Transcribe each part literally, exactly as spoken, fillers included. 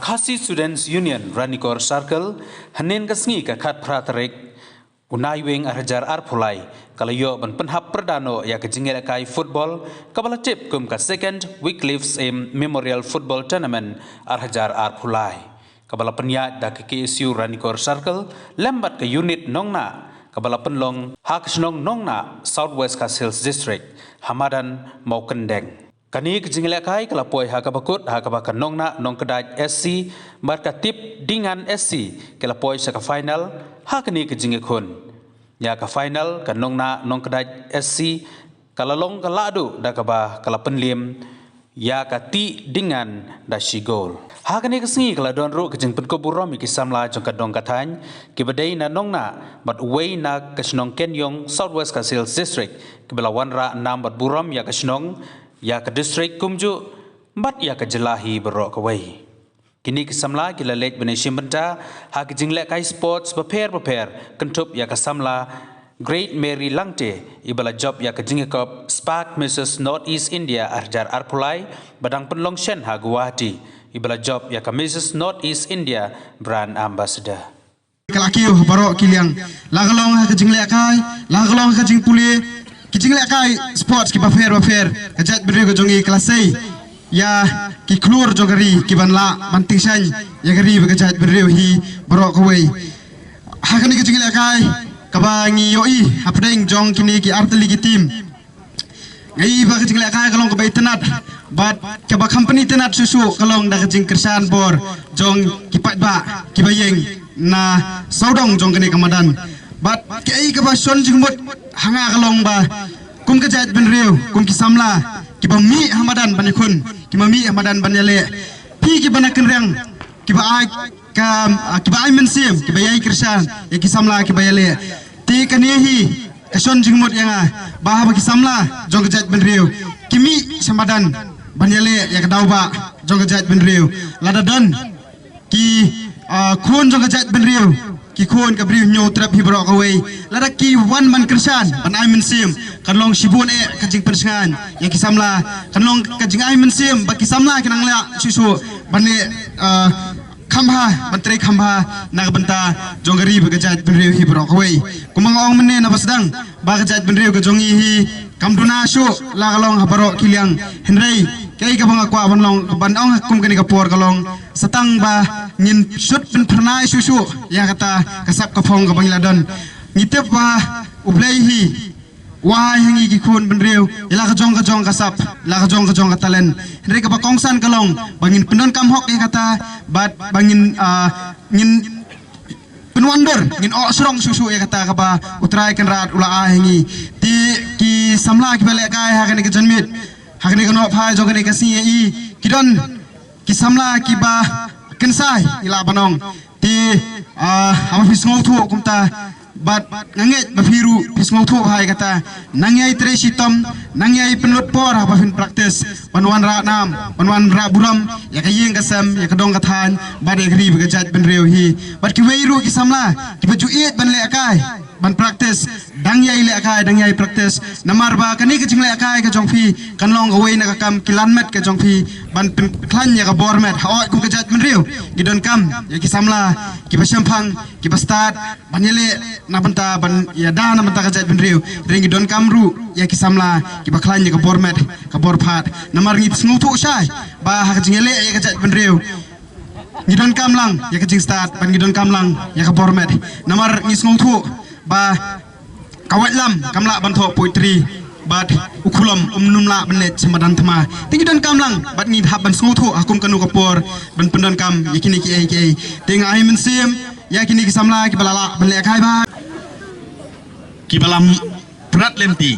Khasi Students Union Ranikor Circle, hynnin ka sngi ka khatphra tarik u Naiwieng arhajar arphew lai, ka la ïoh ban pynhap pyrda noh ïa ka jingïalehkai football kaba la tip kum ka Second Wycliffe Shame Memorial Football Tournament arhajar arphew lai, kaba la pynïaid da ka K S U Ranikor Circle lem bad ka unit Nongnah, kaba la pynlong ha ka shnong Nongnah, South West Khasi Hills District, ha madan Mawkyndeng. Kane ka jingïalehkai ka la poi ha kaba kut, ha kaba ka Nongnah Nongkdait S C bad ka Tip Dingan S C ki la poi sha ka final ha kane ka jingïakhun. Ïa ka final, ka Nongnah Nongkdait S C ka la long ka lahduh da kaba ka la pynliem ïa ka Tip Dingan da shi gol. Ha kane ka sngi ka la don ruh ka jingpynkup burom ïa ki samla jong ka dong ka thaiñ kiba dei na Nongnah bad uwei na ka shnong Kenyong, South West Khasi Hills District, kiba la wanrah nam bad burom ïa ka shnong, ïa ka district kumjuh bad ïa ka jylla hi baroh kawei. Kine ki samla ki la leit ban ïashim bynta ha ki jinglehkai sports bapher bapher, kynthup ïa ka samla Great Mary Langte iba la jop ïa ka jingïakop Spark Missus North East India arhajar arphew lai ba dang pynlong shen ha Guwahati, iba la jop ïa ka Missus North East India Brand Ambassador. Ka la kiew ha baroh ki liang, la ka long ha ka jinglehkai, la ka long ha ka jingpule, ki jinglehkai sports kiba pher bapher, ka jaitbynriew ka jong ngi ka la sei ïa ki khlur jong ka ri kiban lah ban tyngshaiñ ïa ka ri bad ka jaitbynriew hi baroh kawei. Ha kane ka jinglehkai kaba ngi ïohi hapdeng jong kine ki artylli ki team, nga i ba ka jinglehkai ka long kaba itynnad bad kaba company itynnad shuh shuh ka long da ka jingkyrshan bor jong ki paidbah kiba ïeng na sawdong jong kane ka madan. Bad kaei kaba shon jingmut ha nga ka long ba kum ka jaitbynriew, kum ki samla kiba mih ha madan ban ïakhun, kiba mih ha madan ban ïaleh, phi kiba na kynriang, kiba ai ka, ah, kiba ai mynsiem, kiba ïai kyrshan ïa ki samla kiba ïaleh. Te kane hi ka shon jingmut ïa nga ba haba ki samla jong ka jaitbynriew ki mih sha madan ban ïaleh ïa ka daw bah jong ka jaitbynriew, lada don ki, ah, khun jong ka jaitbynriew, ki khun ka Bri u Hynñiewtrep hi baroh kawei, lada ki wan ban kyrshan, ban ai mynsiem, kan long shibun eh ka jingpynshngaiñ ïa ki samla, kan long ka jingai mynsiem ba ki samla ki nang lah shuh shuh ban leh, ah, kham bha, ban trei kham bha na ka bynta jong ka ri bad ka jaitbynriew hi baroh kawei. Kumba nga ong mynne na ba sdang ba ka jaitbynriew ka jong ngi hi kam duna shuh la ka long ha baroh ki liang. Hynrei kaei kaba nga kwah ban long, ban ong ha kum kane ka por ka long, sa tang ba ngin shu pynphyrnai shuh shuh ïa kata ka sap ka phong kaba ngi la don. Ngi tip ba U Blei hi u ai ha ngi ki khun bynriew ïa la ka jong ka jong ka sap, la ka jong ka jong ka talent. Hynrei kaba kongsan ka long ba ngin pyndonkam hok ïa kata bad ba ngin, ah, ngin pynwandur, ngin oh shrong shuh shuh ïa kata kaba U Trai Kynrad u la ai ha ngi. Te ki samla kiba lehkai ha kane ka janmiet, ha kane ka nohphai jong kane ka sngi, ïa i ki don ki samla kiba kynsai, i lah ban ong. Te, ah, haba phi sngewthuh kumta bad nga ngeit ba phi ruh phi sngewthuh bha ïa kata, nang ïai trei shitom, nang ïai pynlut por haba phin practice ban wanrah nam, ban wanrah burom ïa ka ïing ka sem, ïa ka dong ka thaiñ bad ïa ka ri bad ka jaitbynriew hi. Bad kiwei ruh ki samla kiba ju ïeit ban lehkai, ban practice, dang ïai lehkai, dang ïai practice. Namar ba kane ka jinglehkai ka jong phi kan long kawei na ka kam kilan met ka jong phi ban pynkhlaiñ ïa ka bor met. Hooid, kum ka jaitbynriew ngi donkam ïa ki samla kiba shemphang, kiba stad ban ïaleh na bynta, ban ïada na bynta ka jaitbynriew. Hynrei ngi donkam ruh ïa ki samla kiba khlaiñ ïa ka bor met, ka bor phad. Namar ngi sngewthuh shai ba ha ka jingïaleh ïa ka jaitbynriew ngi donkam lang ïa ka jingstad bad ngi donkam lang ïa ka bor met. Namar ngi sngewthuh ba ka waitlam kam lah ban thoh poetry bad u khulom um nym lah ban leit sha madan thma. Te ngi donkam lang bad ngi hap ban sngewthuh ha kum kano ka por ban pyndonkam ïa kine kiei kiei. Te nga ai mynsiem ïa kine ki samla kiba la lah ban lehkai bha, kiba la prat lynti,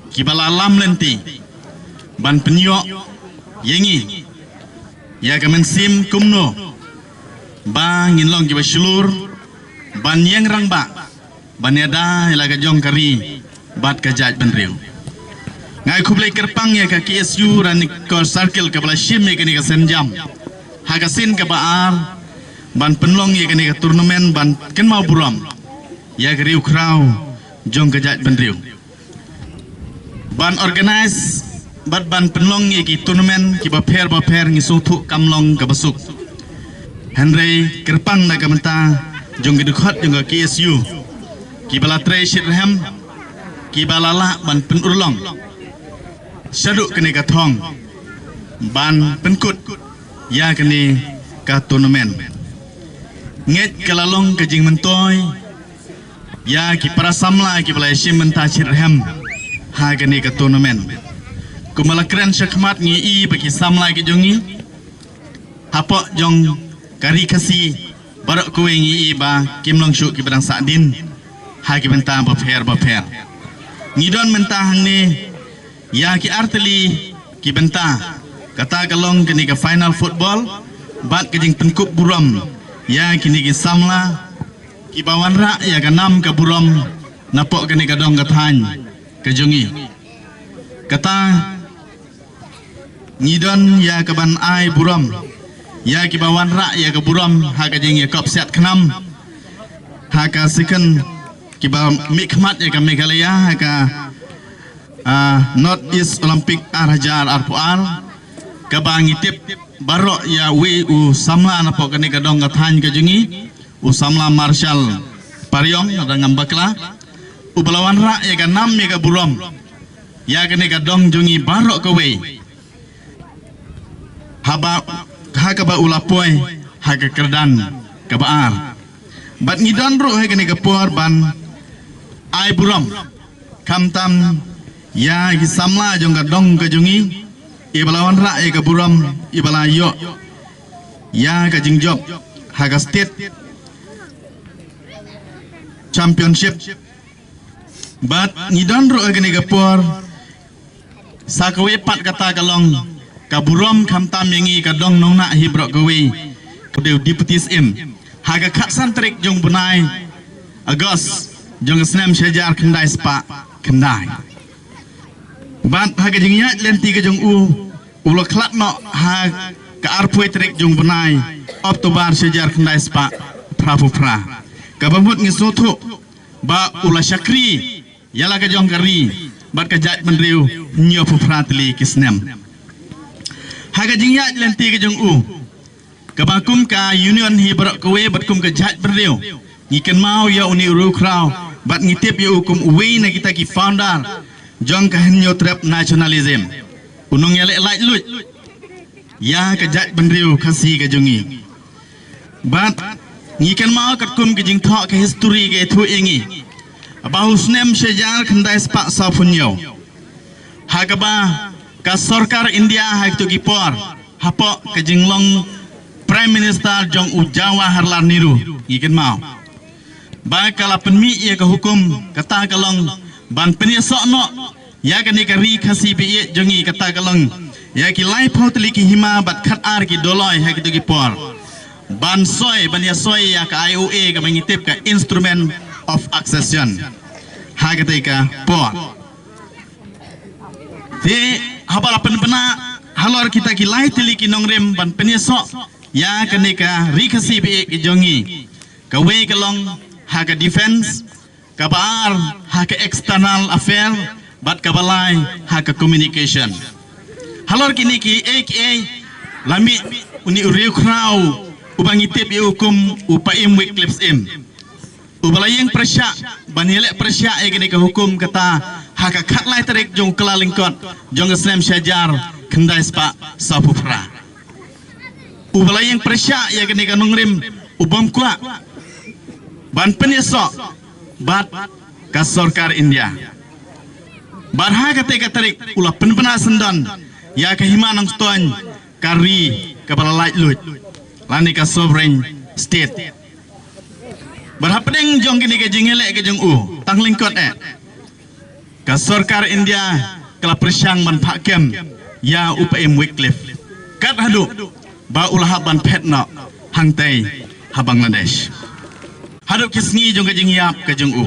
kiba la lam lynti ban pynïoh ïa ngi ïa ka mynsiem kumno ba ngin long kiba shlur ban ïeng rangbah, ban ïada ïa la ka jong ka ri bad ka jaitbynriew. Nga ai khublei kyrpang ïa ka K S U Ranikor Circle kaba la shim ïa kane ka sienjam ha ka sien kaba ar ban pynlong ïa kane ka tournament ban kynmaw burom ïa ka riewkhraw jong ka jaitbynriew. Ban organise bad ban pynlong ïa ki tournament kiba pher bapher ngi sngewthuh kam long kaba suk. Hynrei kyrpang na ka bynta jong ki dkhot jong ka K S U, kiba la trei shitrhem, kiba la lah ban pynurlong shaduh kane ka thong ban pynkut ïa kane ka tournament. Ngeit ka la long ka jingmyntoi ïa ki para samla kiba la ïashim bynta shitrhem ha kane ka tournament. Kumba la kren shakhmat ngi i ba ki samla ki jong ngi hapoh jong ka Ri Khasi baroh kawei ngi i ba kim long shuh kiba dang sahdien ha ki bynta bapher bapher. Ngi don mynta hangne ïa ki artylli ki bynta, kata ka long kane ka final football bad ka jingpynkup burom ïa kine ki samla kiba wanrah ïa ka nam ka burom napoh kane ka dong ka thaiñ ka jong ngi. Kata ngi don ïa ka ban ai burom ïa kiba wanrah ïa ka burom ha ka jingïakop siat khnam ha ka second kiba mihkhmat ïa ka Meghalaya ha ka, ah, North East Olympic ar hajar arphew ar, kaba ngi tip baroh ïa uwei u samla napoh kane ka dong ka thaiñ ka jong ngi, u samla Marshal Pariong, lada ngam bakla, uba la wanrah ïa ka nam ïa ka burom ïa kane ka dong jong ngi baroh kawei. Haba, ha kaba u la poi ha ka kyrdan kaba ar. Bad ngi don ruh ha kane ka por ban ai burom khamtam ïa ki samla jong ka dong ka jong ngi, iba la wanrah ïa ka burom, iba la ïoh ïa ka jingjop ha ka State Championship. Bad ngi don ruh ha kane ka por sa kawei pat, kata ka long ka burom khamtam ïa ngi ka dong Nongnah hi baroh kawei, ka dei u Deputy Syiem, ha ka khatsan tarik jong u bnai August jong ka snem shi hajar khyndai spah khyndai. Bad ha ka jingïaid lynti ka jong u, u la khlad noh ha ka arphew tarik jong u bnai October shi hajar khyndai spah phraphew phra, kaba mut ngi sngewthuh ba u la shakri ïa la ka jong ka ri bad ka jaitbynriew hynñiewphew phra tylli ki snem. Ha ka jingïaid lynti ka jong u, kaba kum ka Union hi baroh kawei bad kum ka jaitbynriew, ngi kynmaw ïa une u riewkhraw bad ngi tip ïa u kum uwei na kita ki founder jong ka Hynñiewtrep nationalism. U nongïaleh laitluid ïa ka jaitbynriew Khasi ka jong ngi. Bad ngi kynmaw katkum ka jingthoh ka history ka ïathuh ïa ngi ba ha u snem shi hajar khyndai spah sawphew hynñiew, ha kaba ka sorkar India ha kito ki por, hapoh ka jinglong Prime Minister jong u Jawaharlal Nehru, ngi kynmaw ba ka la pynmih ïa ka hukum, kata ka long ban pynïasoh noh ïa kane ka ri Khasi ba ïeit jong ngi, kata ka long ïa ki laiphew tylli ki hima bad khatar ki doloi ha kito ki por, ban soi, ban ïasoi ïa ka I O A, kaba ngi tip ka Instrument of Accession, ha katei ka por. Te haba la pynbna halor kita ki lai tylli ki nongrim ban pynïasoh ïa kane ka ri Khasi ba ïeit ka jong ngi, kawei ka long ha ka defense, kaba ar ha ka external affair, bad kaba lai ha ka communication. Halor kine kiei kiei la mih une u riewkhraw uba ngi tip ïa u kum u Paiem Wycliffe Syiem, uba la ïeng pyrshah ban ïaleh pyrshah ïa kane ka hukum kata ha ka khatlai tarik jong u Kyllalyngkot jong ka snem shi hajar khyndai spah sawphew phra. Uba la ïeng pyrshah ïa kane ka nongrim u bym kwah ban pynïasoh bad ka sorkar India. Bad ha katei ka tarik u la pynbna syndon ïa ka Hima Nongstoiñ, ka ri kaba la laitluid, lane ka sovereign state. Bad hapdeng jong kane ka jingïaleh ka jong u, tang lyngkot eh, ka sorkar India ka la pyrshang ban phah kem ïa u Paiem Wycliffe, kat haduh ba u la hap ban phet noh hangtei ha Bangladesh. Haduh ki sngi jong ka jingïap ka jong u.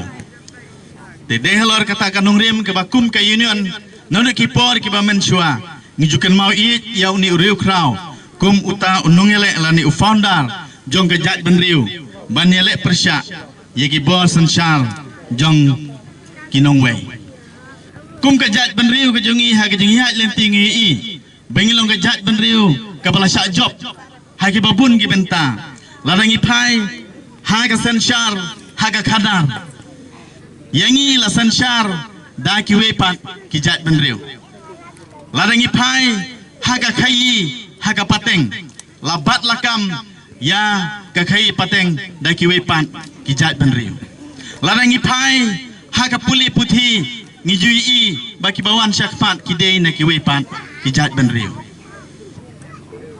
Te dei halor kata ka nongrim kaba kum ka Union, naduh ki por kiba mynshuwa, ngi ju kynmaw ïeit ïa une u riewkhraw kum uta u nongïaleh lane u founder jong ka jaitbynriew, ban ïaleh pyrshah ïa ki bor synshar jong ki nongwei. Kum ka jaitbynriew ka jong ngi, ha ka jingïaid lynti ngi ïohi ba ngi long ka jaitbynriew kaba la shah jop ha kiba bun ki bynta. Lada ngi phai ha ka synshar ha ka khadar, ïa ngi la synshar da kiwei pat ki jaitbynriew. Lada ngi phai ha ka khaii ha ka pateng, la bat la kam ïa ka khaii pateng da kiwei pat ki jaitbynriew. Lada ngi phai ha ka pule puthi, ngi ju ïohi ba kiba wan shakhmat ki dei na kiwei pat ki jaitbynriew.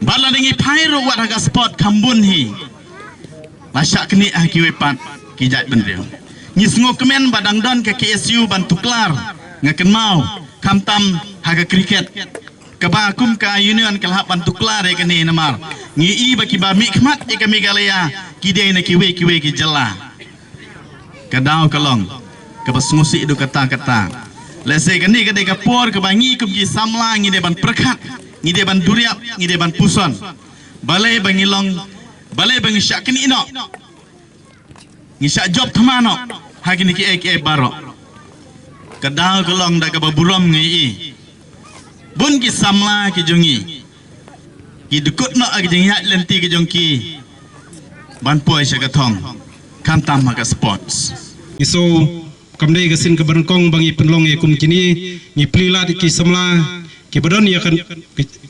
Bad lada ngi phai ruh wat ha ka sport kham bun hi, la shah knieh ha kiwei pat ki jaitbynriew. Ngi sngewkmen ba dang don ka K S U ban tuklar, nga kynmaw, khamtam ha ka cricket, kaba kum ka union ka la hap ban tuklar ïa kane namar ngi i ba kiba mihkhmat ïa ka Meghalaya ki dei na kiwei kiwei ki jylla. Ka daw ka long kaba sngewsih duh katta katta. Lehse kane ka dei ka por kaba ngi kum ki samla ngi dei ban pyrkhat, ngi dei ban duriap, ngi dei ban puson. Balei ba ngi long, balei ba ngi shah knieh noh, ngi shah jop thma noh ha kine kiei kiei baroh. Ka daw ka long da kaba burom ngi i, bun ki samla ki jong ngi ki dkut noh ha ki jingïaid lynti ki jong ki ban poi sha ka thong, khamtam ha ka sports. Ngi sngew kam dei ka sien kaba nyngkong ba ngi pynlong ïa kum kine, ngi plie lad ïa ki samla kiba don ïa ka,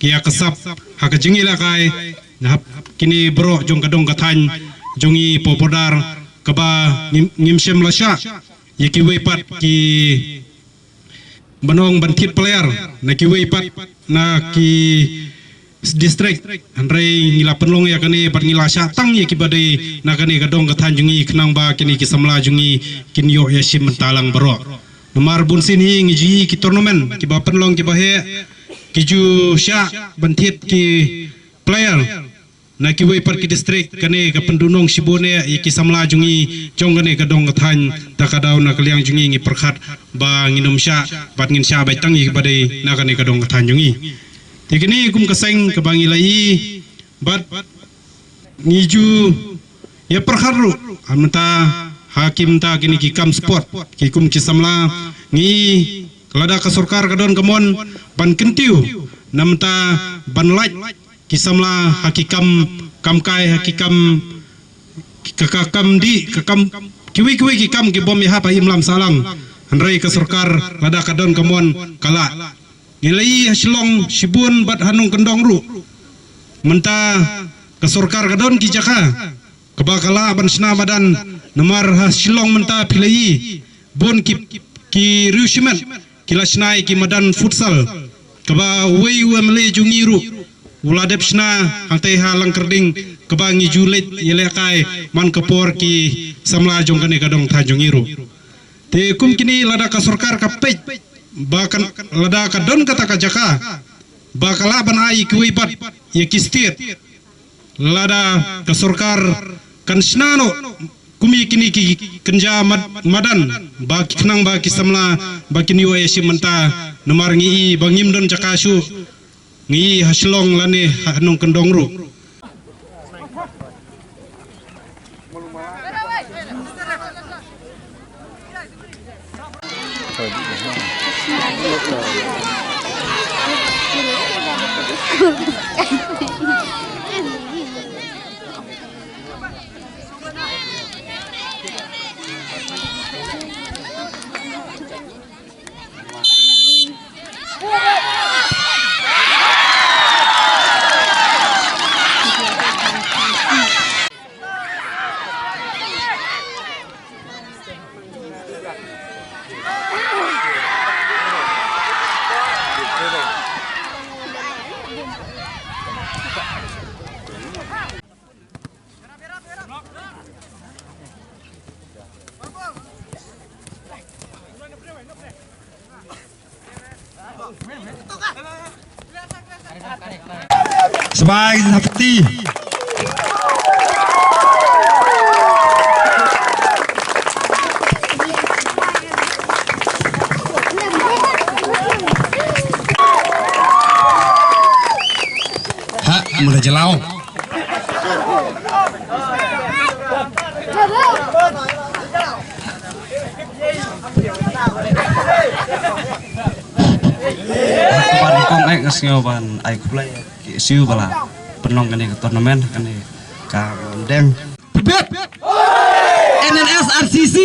ïa ka sap ha ka jingïalehkai na hap kine baroh jong ka dong ka thaiñ jong ngi, Powpawdar, kaba ngim, ngim shym la shah ïa kiwei pat ki ban ong ban thied player na kiwei pat na ki district. Hynrei ngi la pynlong ïa kane bad ngi la shah tang ïa kiba dei na kane ka dong ka thaiñ jong ngi khnang ba kine ki samla jong ngi kin ïoh ïa shim bynta lang baroh. Namar bun sien hi ngi ju ïohi ki tournament kiba pynlong kiba heh, ki ju shah ban thied ki player na kiwei pat ki district. Kane ka pynduhnong shibun eh ïa ki samla jong ngi jong kane ka dong ka thaiñ. Ta ka daw na ka liang jong ngi ngi pyrkhat ba ngin ym shah bad ngin shah beit tang ïa kiba dei na kane ka dong ka thaiñ jong ngi. Te kine kum ka seng kaba ngi la i bad ngi ju ïa pyrkhat ruh ha mynta ha ki mynta kine ki kam sport ki kum ki samla. Ngi, lada ka sorkar ka don ka mon ban kyntiew na mynta ban lait ki samla ha ki kam, kam kai, ha ki kam, ka, ka kam dih, ka kam kiwei kiwei ki kam ki bym ïahap ha imlang sahlang. Hynrei ka sorkar lada ka don ka mon ka lah. Ngi la i ha Shillong shibun bad ha nongkyndong ruh mynta ka sorkar ka don ki jaka kaba ka lah ban shna madan. Namar ha Shillong mynta phi la i bun ki, ki riew shimet ki la shna ïa ki madan futsal, kaba uwei u M L A jong ngi ruh u la dep shna hangtei ha Langkyrding, kaba ngi ju leit ïalehkai man ka por ki samla jong kane ka dong thaiñ jong ngi ruh. Te kum kine lada ka sorkar ka peit ba kan, lada ka don kata ka jaka ba ka lah ban ai kiwei pat ïa ki state, lada ka sorkar kan shna noh kum ïa kine ki kynja mad-, madan ba ki khnang ba ki samla ba kin ïoh ïa shim bynta. Namar ngi i ba ngim don jaka shuh, ngi i ha Shillong lane ha nongkyndong ruh. Sbai Hafti. Ha, mula jelau. Ban kong ai ka sngew ban ai khublei ki siu ba la pynlong kane ka tournament kane. Ka deng. Tibet. N N S R C C.